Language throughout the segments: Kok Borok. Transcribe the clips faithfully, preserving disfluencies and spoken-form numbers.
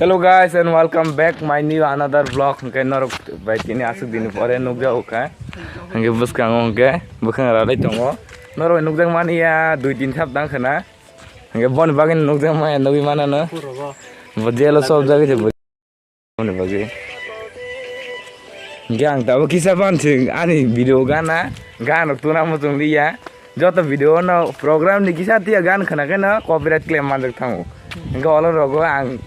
Hello guys and welcome back my new another vlog. Hwnkhe norok bai tini aswk dini pore nukjago kha. Hwnkhe bwskango hwnkhe bwkhang ralai tongo. Norok bai nukjak mani ya dui tin saptang khwna. Hwnkhe boni bagwi nukjak maya nugwi manano. Bo jelo sobjagwi se bo. Boni bagwi. Hwnkhe ang tabuk kisa ban se ani video gana, gana tuna muchung liya. Joto video no program ni kisa tiya gan khwna khe no copyright claim manjak thango. Hwnkhe olo rogo ang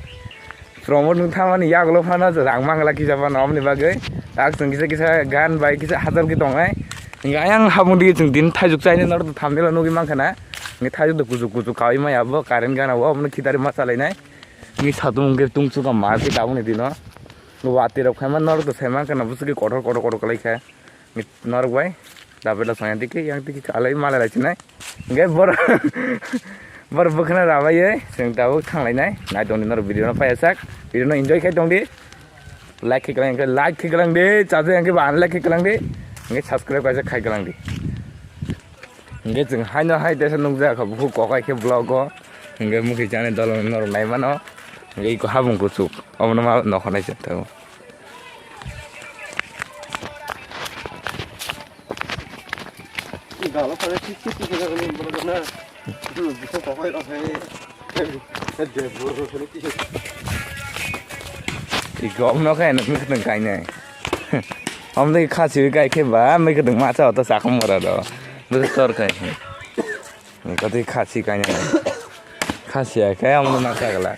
promote wng thamani yagulo phano rang mangla kisa phano omni bagwi. Tak chwng kisa kisa gan bai kisa hajar khe tongnai. Hwnkhe ayang habung digi chwng din thaijuk chaina norok thumbnail o nugwi mankha na. Hwnkhe thaijuk do kuchuk kuchuk kaui maya bo current gana bo omono khitari ma chalainai. Hwnkhe satung hwnkhe tungchukha ma khe tabukni dino. Watwi rok phaima norok to sai mankha na bwswk khe kotor kotor kotor kwlaikha. Norok bai dabela songya dikhe yang dikhe alai malai lai chinai. Hwnkhe bor bor bwkhwna rabai chwng tabuk thanglainai. Naitongdi norok video no paiya sak. Video no enjoy khai tongdi. Like khai kwlang khe like khai kwlang di. Chajakya khe ba unlike khai kwlang di. Hwnkhe subscribe kaisa khai kwlang di. Hwnkhe chwng haino hai teisa nukjakha bukhuk kokai khe vlog o. Hwnkhe mukhi chani dol norok naimano. Hwnkhe iko habung kuchuk obono ma nokhornai chwng tabuk. Galo pare tik tik tik tik tik na. Bwswk kokhoi rok hai. Debor rok hai tik. Tik gom no khai no mik nang kai nai. Om dei khasi kai khe ba mik nang ma cha ta sa kham mora do. Bwswk tor khai. Kati khasi kai nai. Khasi ya kai om na cha gala.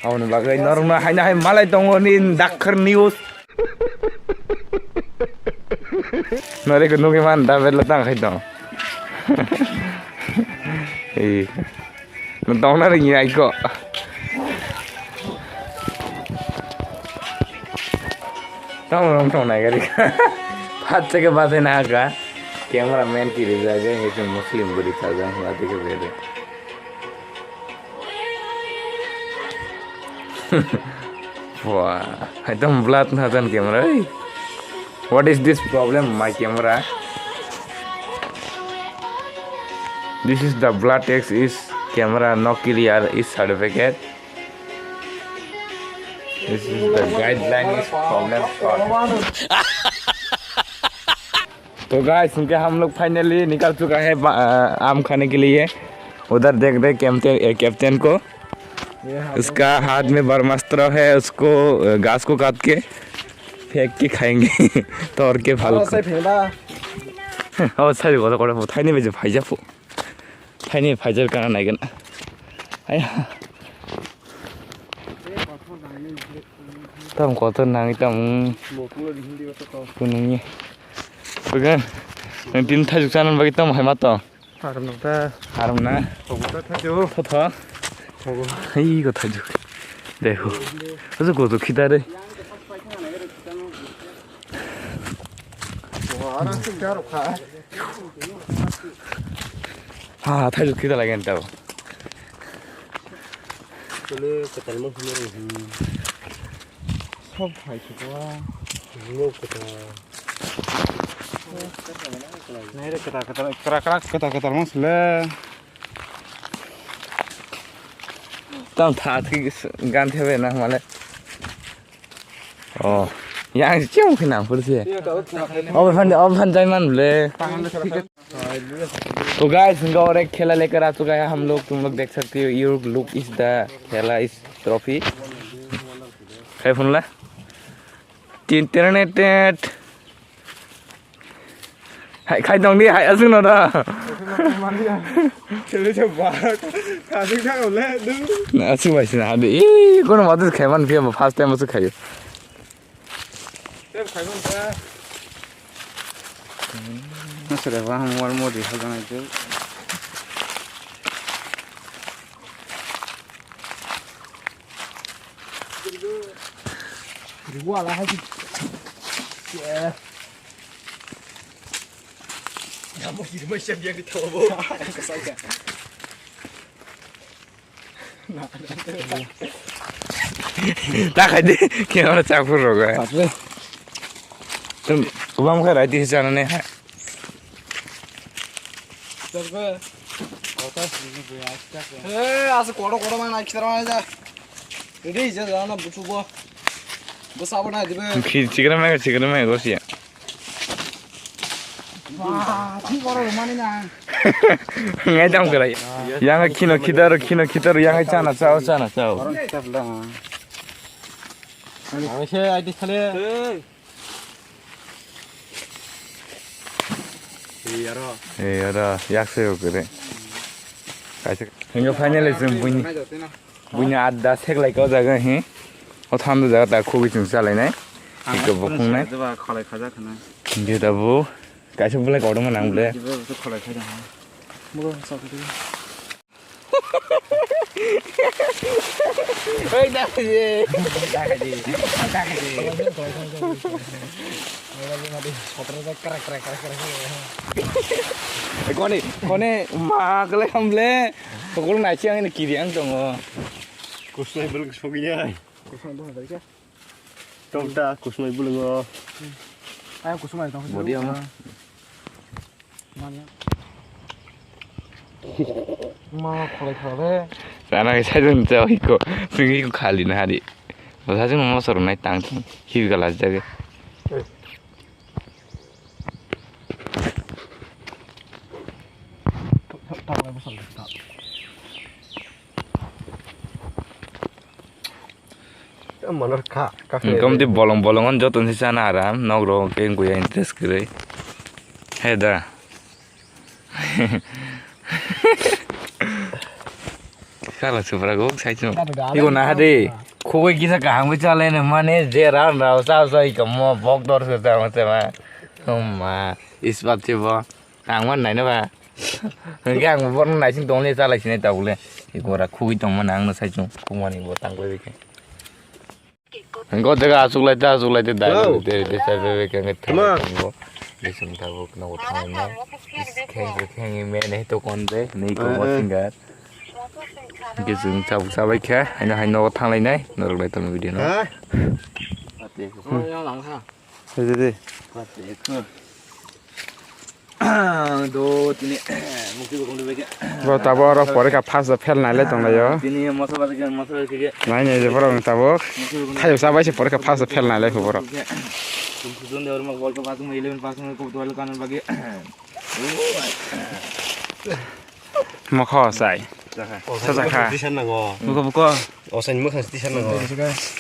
Aboni bagwi norokno haino hai malai tongo ni dakhar news. Noriko nugwi man da bedla tang khai tong. Ei. No tongna ring ya iko. Tong rong tong nai gari. Phat cheke bate na ka. Camera man kiri jaga ngi chum Muslim buri sajang bate ke bede. Wah, ekdom blood na jan camera, oi. What is this problem, my camera? This is the blood test is camera no clear is certificate. This is the guideline is problem spot. तो गाइस, इनके हम लोग फाइनली निकल चुका है बा-, आ, आम खाने के लिए। उधर देख रहे कैप्टन, ए, कैप्टन को। ये हाँ, उसका हाथ में ब्रह्मास्त्र है, उसको, अ, घास को काट के फेंक के खाएंगे। तो और के ভালো। ও, সেই ফেলবা। ও, সেই কথা, কথা, থাইনি বেজে ভাইজাফু। থাইনি ভাইজার কানা নাইগেন। আয়া। Tam kotor nang tam. Kunungni. Bukan. Nang tin thajuk chanan bagi tam hai ma to. Harum nang ta. Harum na. Kotor thajuk. Tho tho. Hei ko thajuk. Dekho. Asu kotor khita re. Wah, ada sih garuk ha. Ha, thajuk khita lagi entau. Tole katalmo hwnwi rw hwn. Sob hai se kwa. Hwnwi kwtal. Nai re kwtal kwtal, kwtal kwtal, kwtal kwtal mang sile. Tam tha thik gan thebe na male. Oh, yang chiu khe nang phur se. Obo phan, obo phan jai man le. तो गाइस, इनका और एक खेला लेकर आ चुका है हम लोग। तुम लोग देख सकते हो, you look is the खेला is trophy। Khai phunla? Tin tene tet. Hai khai dong di, hai asung no da. Chale chale ba. Kasing thang le du. Na asung bai sina hadi. Ih, kono madu khai man pia first time asung khai. Masuk ya, wah, mau mau di hal itu. Gua lah aja. Ya. Kamu di rumah siap dia ketawa, Bu. Kesal ya. Ta khai de, camera chak phuru rogo. Bapre. Tum kubam khai rai di chana ne hai. Chakbe. Kota sini be acha ke. Eh, asa kodo kodo mana kita mana aja. Ready, je jana buchubo. Bwsabo nai dibe. Khi chikra mai, chikra mai, gosia. Wah, thik oro rwmani na. Ngai dam krai. Yang khino khidaro, khino khidaro, yang chana chao, chana chao. Ang se ai di khale. Ei aro. Ei aro, yak se okre. Kaisa. Hingo finally jeng buini. Buini adda seklai ko jaga hi. O thando jaga ta khogwi chwng chalainai. Iko bukhungnai. Kholai khaja khana. Ge da bu. Kaisa bulai kodo ma nang ble. Kholai khaja. Mugo sa. Oi, dakhaji. Dakhaji. Dakhaji. Kone, kone, ma kle hamle. Pokol nai chiang ini kiri ang tongo. Kusnai bulung sogi ya. Kusnai bulung dari kya? Tongta kusnai bulung o. Ayo kusnai tong. Bodi ama. Ma kholai kha le. Sana ke sai dun chao iko. Sing iko khali na hari. Basa sing mo sor nai tang sing. Hibi kala jage. Manor kha, kha. Kom di bolong bolong on joto ni sana aram, nog ro ke guya interest kre. He da. Kala supra go sai chu. Iko na hade. Khogoi kisa kaham ko chale ne mane je ran rao sa sa iko mo bok dor se sa ma se ma. Hum ma. Ispat che bo. Ang man nai na ba. Hingke ang bo naising tong le chalai sinai ta bole. Iko ra khogoi tong man ang no sai chu. Khumani bo tang koi ke. Go jaga asuk lai ta, asuk lai ta, dai lai ta, dai lai ta, dai lai ta, dai lai ta. Bising tabuk nogo thangma. Kheng kheng me ne to kon de, nei ko mo singer. Ke jung tabuk sabai kha, haino haino nogo thang lai nai, norok lai tong video no. Dede. Do tini mukti bokong de beke. Bo tabo oro porikha first o fail nai lai tong lai o. Tini mosa bari ke mosa bari ke. Nai nai je borok tabo. Thayo sa bai se porikha first o fail nai lai kho borok. Tum khujun de orma bol ko patung eleven patung ko twelve kan bagi. Mokho sai. Sa sa kha. Buko buko. Osain mokho tisan nango.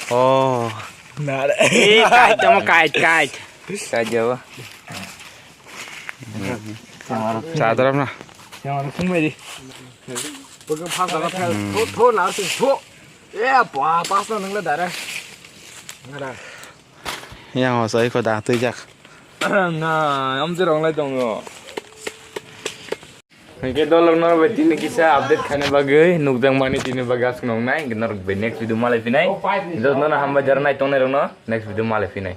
Oh. Nare. Eh, kait tamo kait kait. Kait jawa. Chadram na. Yang ada sung mai di. Bukan pas apa pas. Tho tho na sung tho. Eh, apa pas na nang la dara. Nara. Yang osai ko da tui jak. Na, am te rong lai tongo. Hingke dolok norok bai tini kisa update khaina bagwi nukjakmani tini bagwi aswk nuknai, hingke norok bai next video malai phinai. Dos nono hambai jora nai tongnai rokno next video malai phinai.